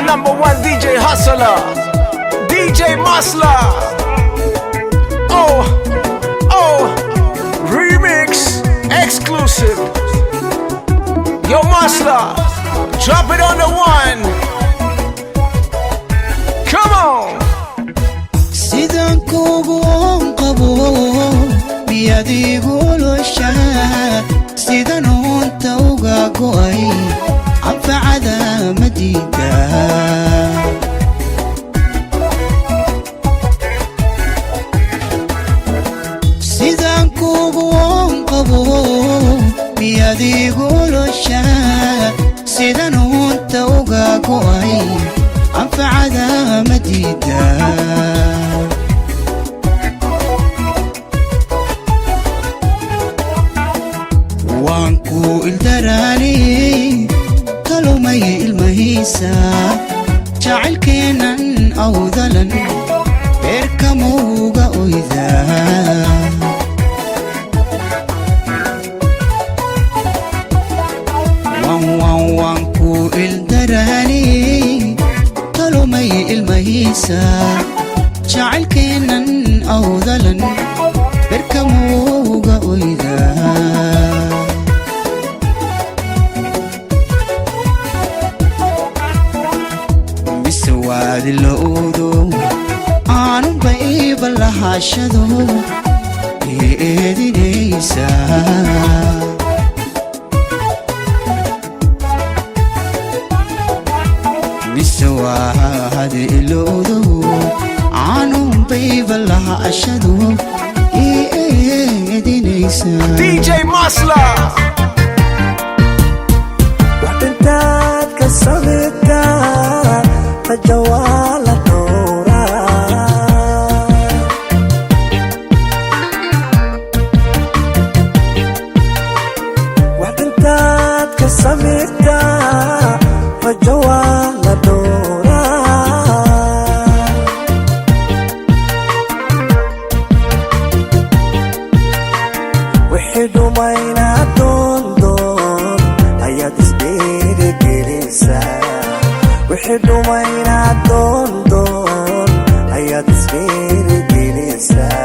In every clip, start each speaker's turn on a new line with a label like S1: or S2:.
S1: Number one DJ Hustler, DJ Masla. Oh, oh, remix exclusive. Yo, Masla, drop it on the one. Come on.
S2: Sidaan kuugu oon qabo miyaad iigu oloshaa? Sidan oonta uga go'ay anfacada ma diidaa? Sidaan kuugu oon qabo miyaad iigu oloshaa? Sidan oonta uga go'ay anfacada ma diidaa? Waan ku ildaraaniyey, kalumay ilmahiisa jacaylkeennan awdalan beerkamowga oydaa. Waan ku ildaraaniyey, kalumay ilmahiisa jacaylkeennan awdalan beerkamowga oydaa. Mise waadi lowdo aanunba iiba lahaashado ii eedinaysa? Mise waadi ilowdo aanunba iiba lahaashado ii eedinaysa?
S1: DJ Masla.
S3: Wax dhintaad ka samirtaa, rajo waa la dhowraa. Wax dhintaad ka samirtaa, rajo waa la dhowraa. Wixii dhumayna doondoon ayaad isdhiirigelisaa. Wixii dhumayna doondoon ayaad isdhiirigelisaa.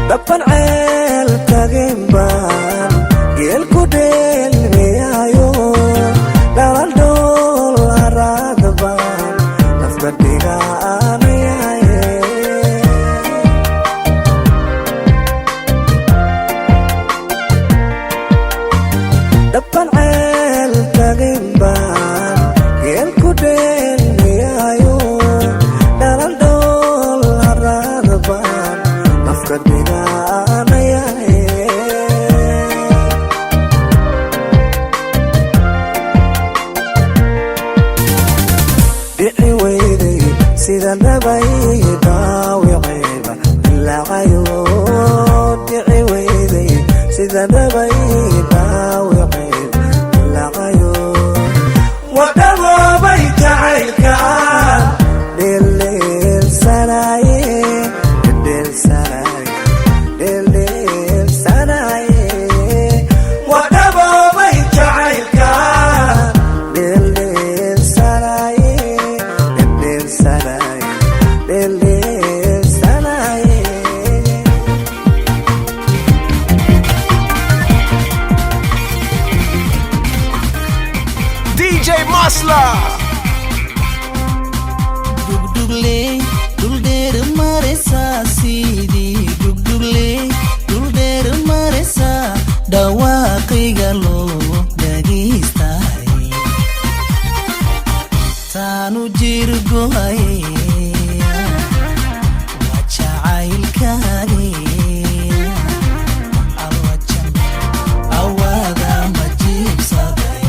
S3: Dhaban ceel tagin baan geel ku dheelmiyaayo, dhalaldhool haraad baan nafta dhigaanayaye. Dhaban ceel tagin baan geel ku dheelmiyaayo, dhalaldhool haraad baan nafka dhigaanayaye. Dhici weyday sida nabay dhaawiciiba dilaacayo. Dhici weyday sida nabay dhaawiciiba dilaacayo. Wadhaboobay jacaylkaan dheeldheelsanaaye, dheeldheelsanaaye, dheeldheelsanaaye. Wadhaboobay jacaylkaan dheeldheelsanaaye, dheeldheelsanaaye, dheeldheelsanaaye.
S1: DJ Masla.
S4: Dhugdhugley dhuldheer maraysaa, sidii dhugdhugley dhuldheer maraysaa, dhawaaqayga loo dhagaystay taanu jirgohay waa jacaylkaagi alwajan awaada ma jiibsaday.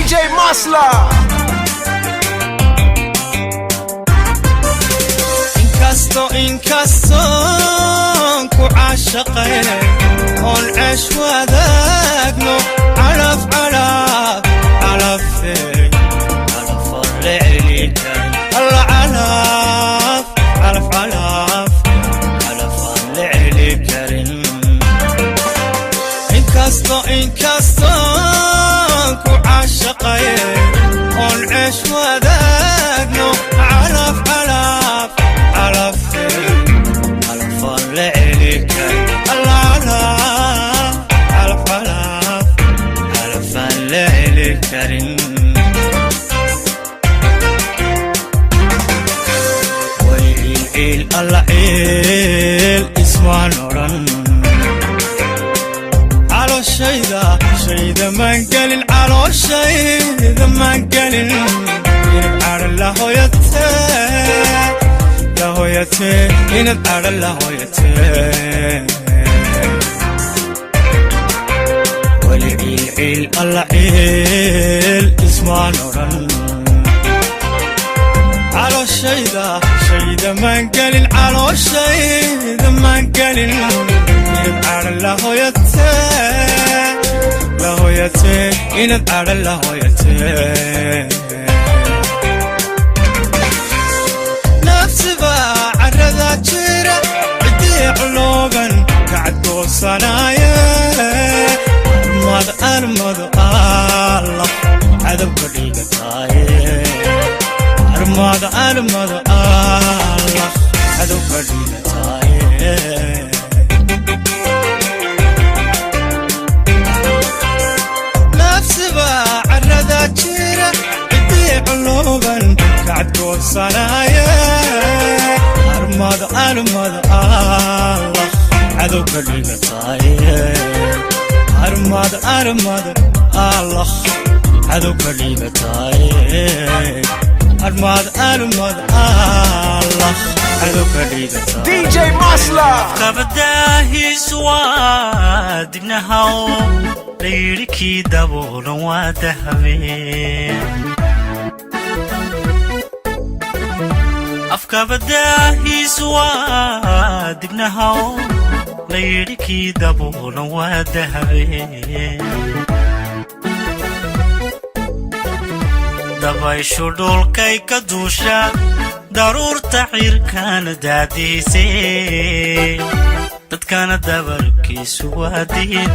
S1: DJ Masla.
S5: Inkasto inkastoon ku caashaqay oon ceesh wadaagno, calaf calaf calafey calafaan la celi karin. Alla calaf calaf calaf calafaan la celi karin. Inkasto inkastoon ku caashaqay oon ceesh wadaagno, calaf calaf calafey calafaan la celi karin. Alla calaf calaf calaf calafaan la celi karin. Way ciil ciil alla ciil ismaan odhan. Calooshayda shayda maan gelin, calooshayda maan gelin. Inad cadho la hoyatee, la hoyatee, inad cadho la hoyatee. Weli ciil ciil alla ciil ismaan odhan. Calooshayda shayda maan gelin, calooshayda maan gelin. Inad cadho la hoyatee, la hoyatee, inad cadho la hoyatee. Nafsiba carada jira cidii culooban kacadgoosanaaye. Armad armad Allah cadabka dhigataaye. Armad armad Allah cadabka dhigataaye. Nafsiba carada jira cidii culooban kacadgoosanaaye. Armad armad Allah cadowka dhigataaye. Armad armad Allah cadowka dhigataaye. Armad armad Allah cadowka dhigataaye.
S1: DJ Masla.
S6: Kabadaahiis waa dibnahaw layidhi kii daboolan waa dahabe. Afkabadaahiis waa dibnahaw layidhi kii daboolan waa dahabe. Dabayshu dhulkay ka duusha, daruurta cirkaana daadiisay, dadkana dabarkiisu waa diin,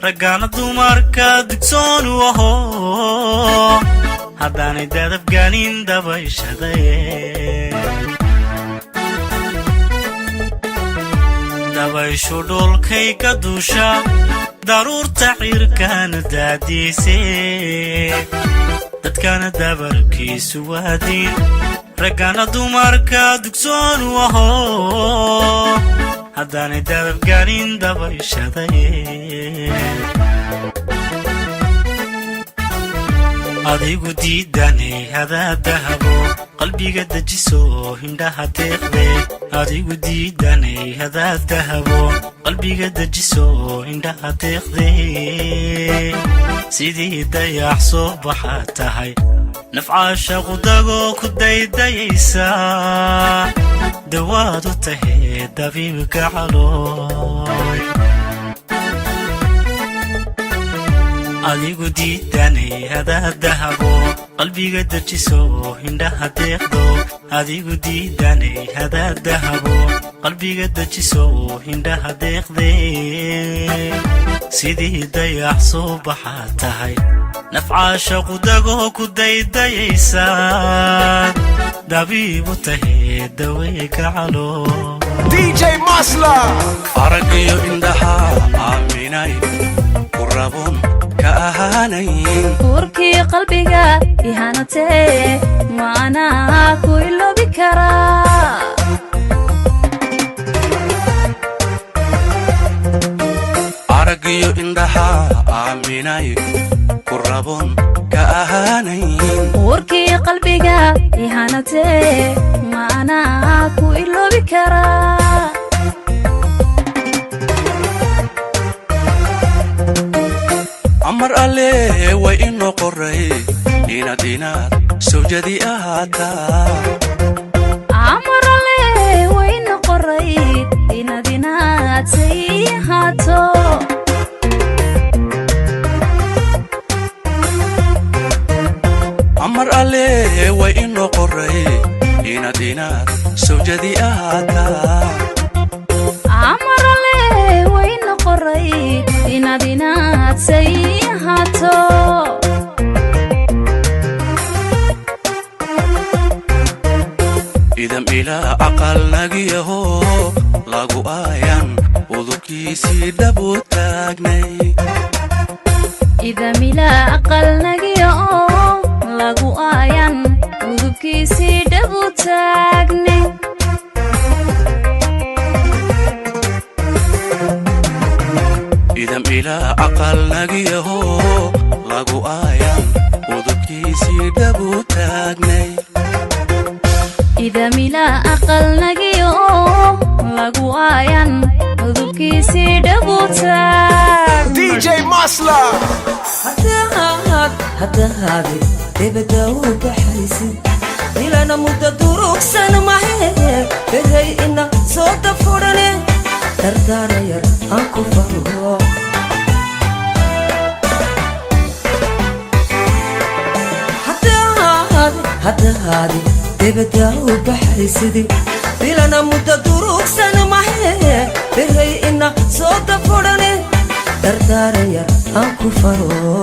S6: raggaana dumarka dugsoonu aho haddaanay dadabganin dabayshaday. Dabayshu dhulkay ka duusha, daruurta cirkaana daadiisay, dadkana dabarkiisu waa diin, raggana dumarka dugsoonu aho haddaanay dadabganin dabayshaday. Adigu diidanay hadaad dahabo qalbiga dejiso hindhaha deeqde. Adigu diidanay hadaad dahabo qalbiga dejiso indhaha deeqde. Sidii dayax soo baxaa tahay, nafcaasha qudagoo ku daydayaysa, dawaad u tahay dabiibka calooy. Adigu diidanay hadaad dahabo qalbiga dejiso indhaha deeqdo. Adigu diidanay hadaad dahabo qalbiga dejiso indhaha deeqde. Sidii dayax soo baxaa tahay, nafcaasha qudagoo ku daydayaysa, dabiibu tahay daweeka calo.
S1: DJ Masla.
S7: Araggayo indhaha aaminay ku raboon ka ahaanayn.
S8: Uurkii qalbiga ihanatee, maanaa ku iloobi karaa?
S7: Araggayo indhaha aaminay ku raboon ka ahaanayn.
S8: Uurkii qalbiga ihanatee, maanaa ku iloobi karaa?
S7: Amar alle way inoo qoray Inaad sawjadi ahaataa.
S8: Amarale wayna qorayd inaad say ahaato.
S7: Amar alle way inoo qoray inaad sawjadi ahaataa.
S8: Amarale wayna qorayd inaad say ahaato.
S7: Idam ilaa aqal nagiyaho lagu aayan udubkiisii dhabu taagnay.
S8: Ida mila aqal nagiyo oo lagu aayan udubkiisii dhabu taagnay.
S7: Idam ilaa aqal nagiyaho lagu aayan udubkiisii dhabu taagnay.
S8: Ida mila aqal nagiyo oo lagu aayan udubkiisii dhabu taagnay.
S1: DJ Masla.
S3: Haddahaadi debadda u baxaysid ilana muddo durugsan mahe beray ina soo dafurane dardaara yar aan ku fargo. Haddahaadi debadda u baxaysid ilana muddo durugsan mahe beray ina soo dafurane dardaara yar aan ku faro.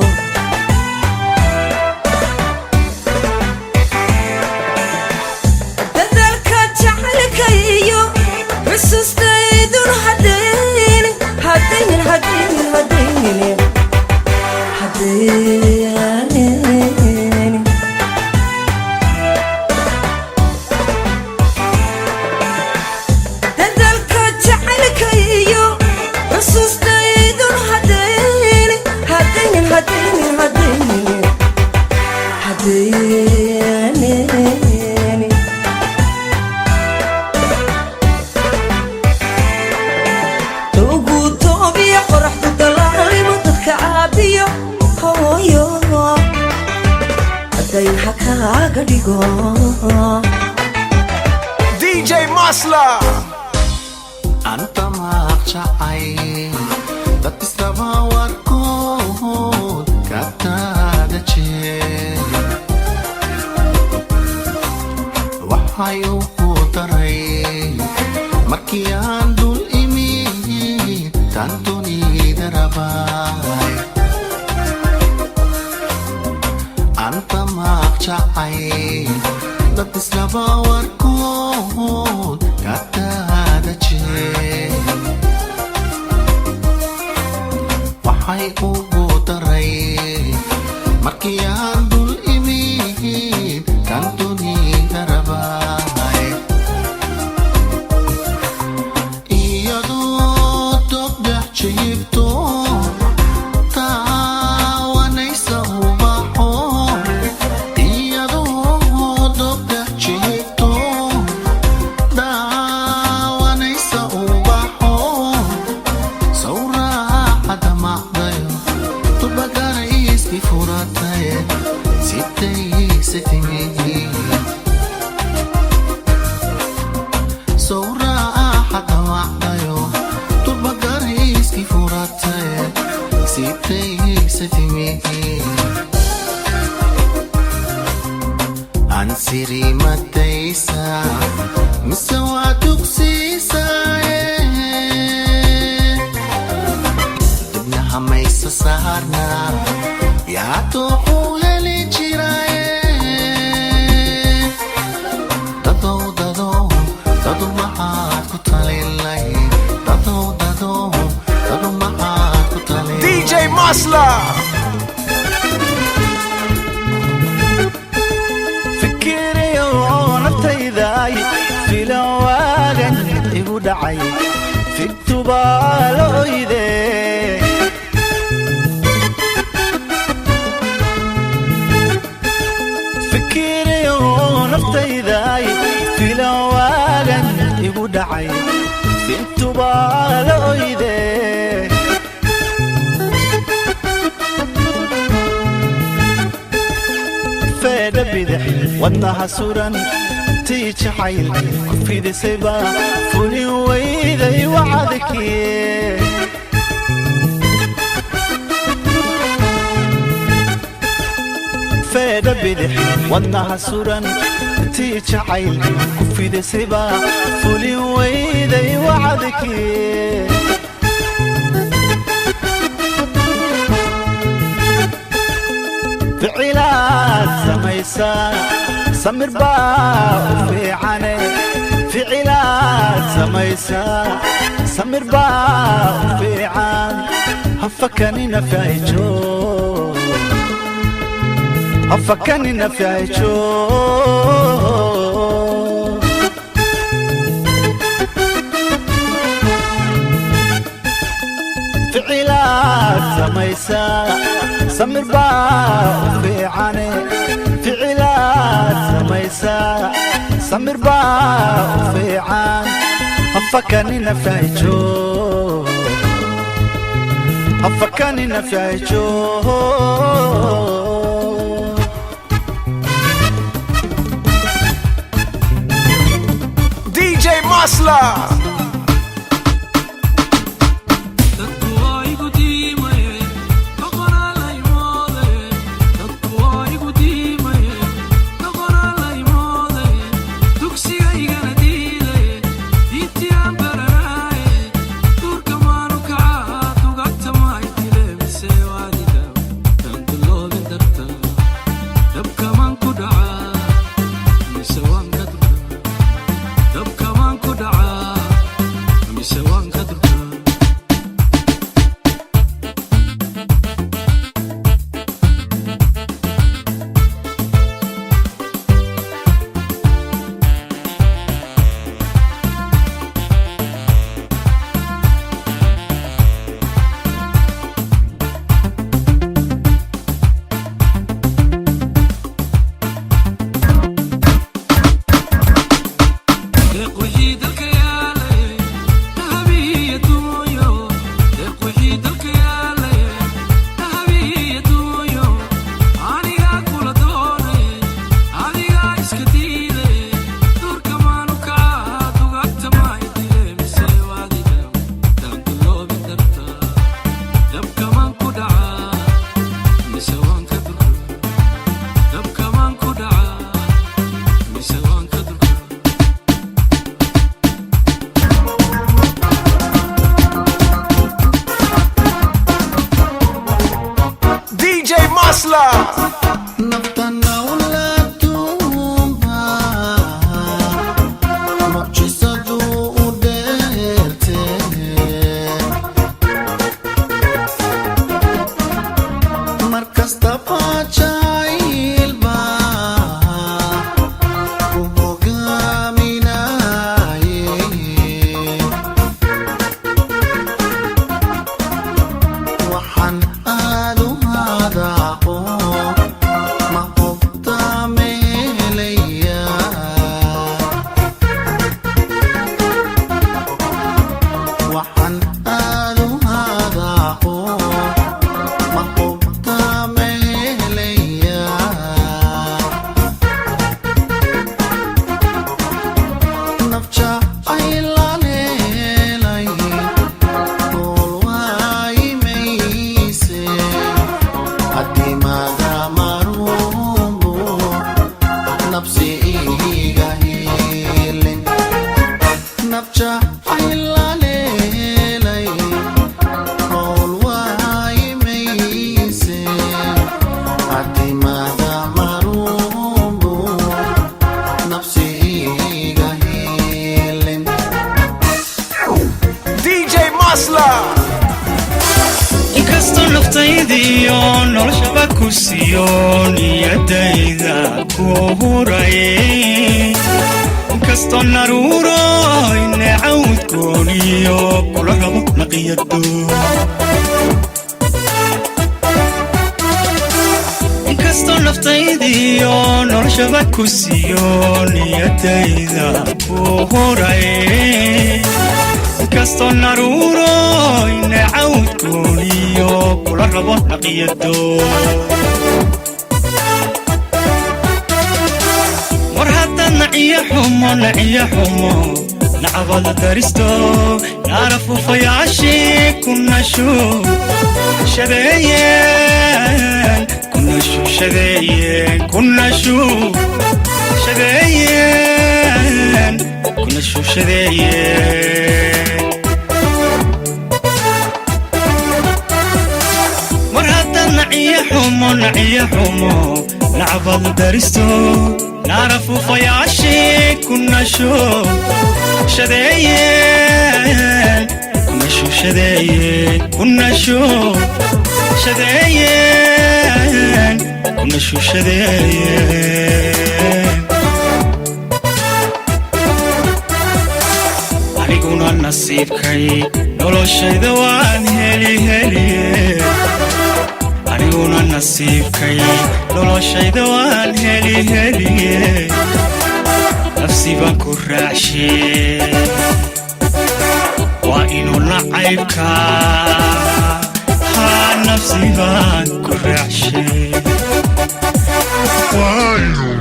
S3: Dadaalka jacaylka iyo xusuustaydun hadayn hadayn hadayn hadayn hadayn. Dadaalka jacaylka iyo xusuustaydun hadayn hadayn hadayn hadayn hadayn. Ugu toobiya qoraxdu dalaalimo dadka caabiyo hooyo dayn ha kaaga dhigo.
S1: DJ Masla.
S9: Anta maaqjacay dad istaba warkood kataada jeer waxay ugu daray markii aan dul imi tan dunida rabay. Anta maaqjacay dad islaba warkood kataada jeer waxay ugu daray markii aan dul imid tan dunida rabay iyadoo dogdhex jiifto taawanaysa ubaxo iyadoo dogdhex jiifto daawanaysa ubaxo sawraaxada macdayo tubagara iski furataye sitayse timi sawraaxada macdayo tubagara iski furataye sitayse timi ansirimadaysa mise waa dugsiisaaye dibna hamaysa saarna yaa dooqu heli jiraaye dadow dadow dadu maxaad ku talin dadow dadow dadu maxaad ku talin.
S1: DJ Masla.
S5: Fikirayo naftayday filan waagan igu dhacay figtubaaloyde. Fikirayo naftayday filan waagan igu dhacay figtubaaloyde. Feedha bidix wadnaha suran tii jacayl ku fidisayba fulin weyday wacadkii. Feedha bidix wadnaha suran tii jacayl ku fidisayba fulin weyday wacadkii. Ficilaad samaysaa samir baa u fiicane, ficilaad samaysaa samir baa u fiican. Hafakanina faa'ijo, hafakanina faa'ijo. Ficilaad samaysaa samir baa u fiicane, ficilaad samaysaa samir baa u fiican. Hafakanina faa'ijo, hafakanina faa'ijo.
S1: DJ Masla. DJ Masla.
S9: Naftana ulaatuunba mucjisadu u dheerte, mar kastaba jacaylba ku hogaaminaye. Waxaan aad u hadaaqo ma hubta meelaya, waxaan aad u hadaaqo ma hubta meelaya. Nafja ay laleelay nool waayimayse, hadimada marumbo nabsi iga helin. Nafja ay laleelay nool waayimayse, hadimada marumbo nabsi iga helin.
S1: DJ Masla.
S6: Inkastoo naftaydiyo noloshaba ku siiyo niyadayda ku huray, inkastoo naruuro ine cawdkooniyo kula rabo naqiyado, inkastoo naftaydiyo noloshaba ku siiyo niyadayda ku huray, inkastoo naruuro ine cawdkooniyo kula rabo naqiyado. Naciyo xumo, naciyo xumo, nacbad daristo, naarafufayaashii ku nashu shadeeyeen, ku nashu shadeeyeen, ku nashu shadeeyeen, ku nashu shadeeyeen. Mar hadda naciyo xumo, naciyo xumo, nacbad daristo, naarafufayaashii ku nashu shadeeyeen, ku nashu shadeeyeen, ku nashu shadeeyeen, ku nashu shadeeyeen. Aniguna nasiibkay noloshayda waan heli heliye, aniguna nasiibkay noloshayda waan heli heliye, nafsi baan ku raacshe, waa inuu nacaybka haa, nafsi baan ku raacshe.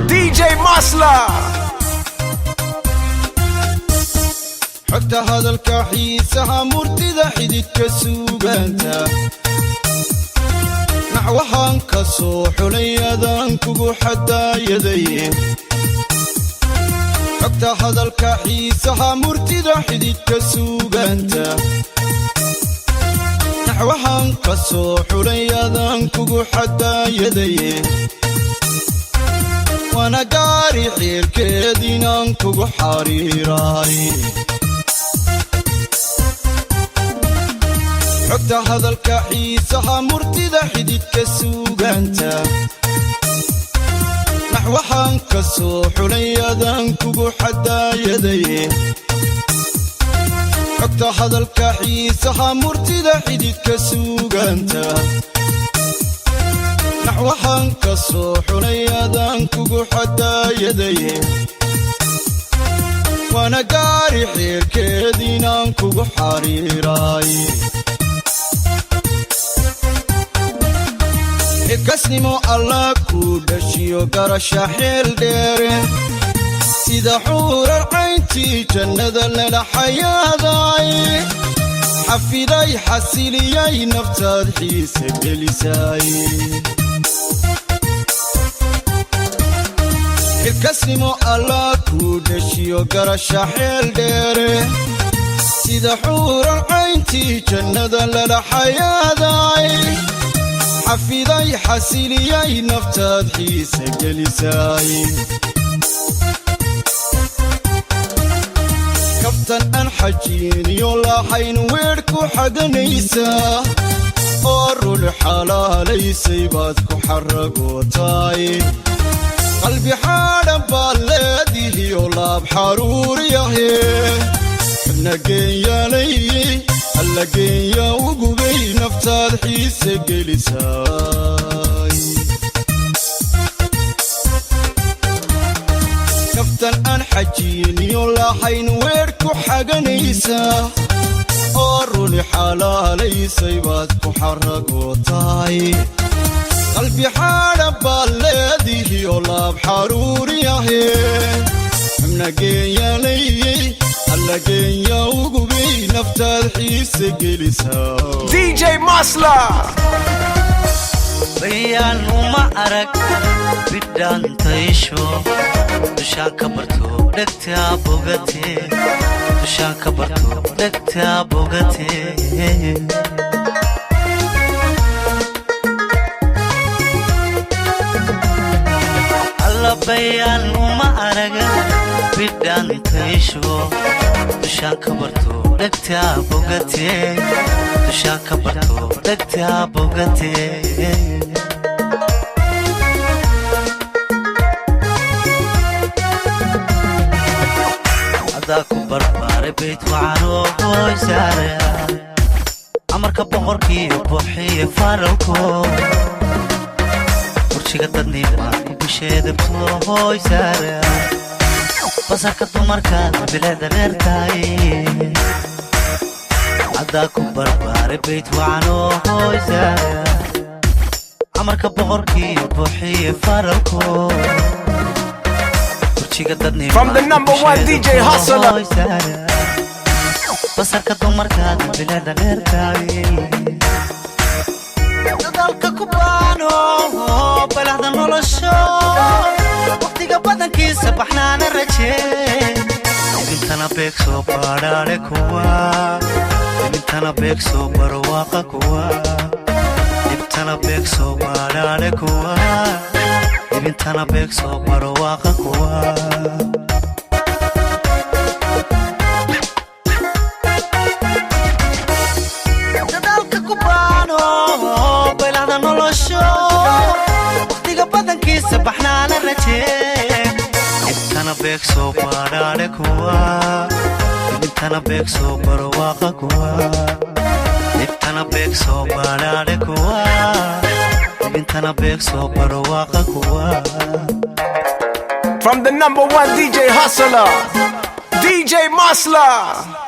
S1: DJ Masla.
S10: Xogta hadalka, xiisaha murtida, xididka suugaanta, naxwahaan ka soo xulay adaan kugu xadaayaday. Xogta hadalka, xiisaha murtida, xididka suugaanta, naxwahaan ka soo xulay adaan kugu xadaayaday. Waana gaari xeerkeed inaan kugu xariiraay. Xogta hadalka, xiisaha murtida, xididka suugaanta, naxwahaan ka soo xulay adaan kugu xadaayaday. Xogta hadalka, xiisaha murtida, xididka suugaanta, naxwahaan ka soo xulay adaan kugu xadaayaday. Waana gaari xeerkeed inaan kugu xariiraay. Xilkasnimo allah kuu dhashiyo garasha xeel dheere, sida xuurar cayntii jannada lala xayaaday, xafiday xasiliyay naftaad xiise gelisay. Xilkasnimo allah kuu dhashiyo garasha xeel dheere, sida xuurar cayntii jannada lala xayaaday, xafiday xasiliyay naftaad xiise gelisay. Kaftan aan xajiiniyo lahayn weedh ku xaganaysaa oo rul xalaalaysay baad ku xaragootaay. Qalbi xaadhan baad leedihiyo laab xaruuriyahe, xubna geenyaalay alla geenya ugubay naftaad xiise gelisay. Kaftan aan xajiiniyo lahayn weedh ku xaganaysaa oo runi xalaalaysay baad ku xaragootaay. Qalbi xaadhan baad leedihiyo laab xaruuriyahe, xubna geenyaalay alla geenya ugubay naftaad xiise gelisaa.
S1: DJ Masla.
S6: Bayaan uma arag bidhaantaysho, dushaan ka barto dhegtaa bogate, dushaan ka barto dhegtaa bogate. Alla bayaan uma araga bidhaantaysho, dushaan ka barto dhegtaa bogate, dushaan ka barto dhegtaa bogate. Adaa ku barbaaray bayd wacanoo hooy saara, amarka boqorkiiyo buuxiye faralko, kursiga dadnima bisheedabto hooy saara, basarka dumarkaad bilecda dheertahay. Adaa ku barbaaray bayd wacanoo hooy saara, amarka boqorkiiyo buuxiye faralko. Wejiga dadnimo
S1: From the number one DJ Hustler.
S6: Basarka dumarkaada bileeda dheertaay, dadaalka ku baano balahda nolosho, waqtiga badankiisa baxnaana raje. Ibintana beegsoo badhaadhe kuwa, ibintana beegsoo barwaaqa kuwa, ibtana beegsoo badhaadhe kuwa, ibintana beegsoo barwaaqa kuwa. Dadaalka ku baano balahda nolosho, waqtiga badankiisa baxnaana raje. Ibtana beegsoo badhaadhe kuwa, ibintana beegsoo barwaaqa kuwa, ibtana beegsoo badhaadhe kuwa, ibintana beegsoo barwaaqa kuwa.
S1: From the number one DJ Hustler, DJ Masla.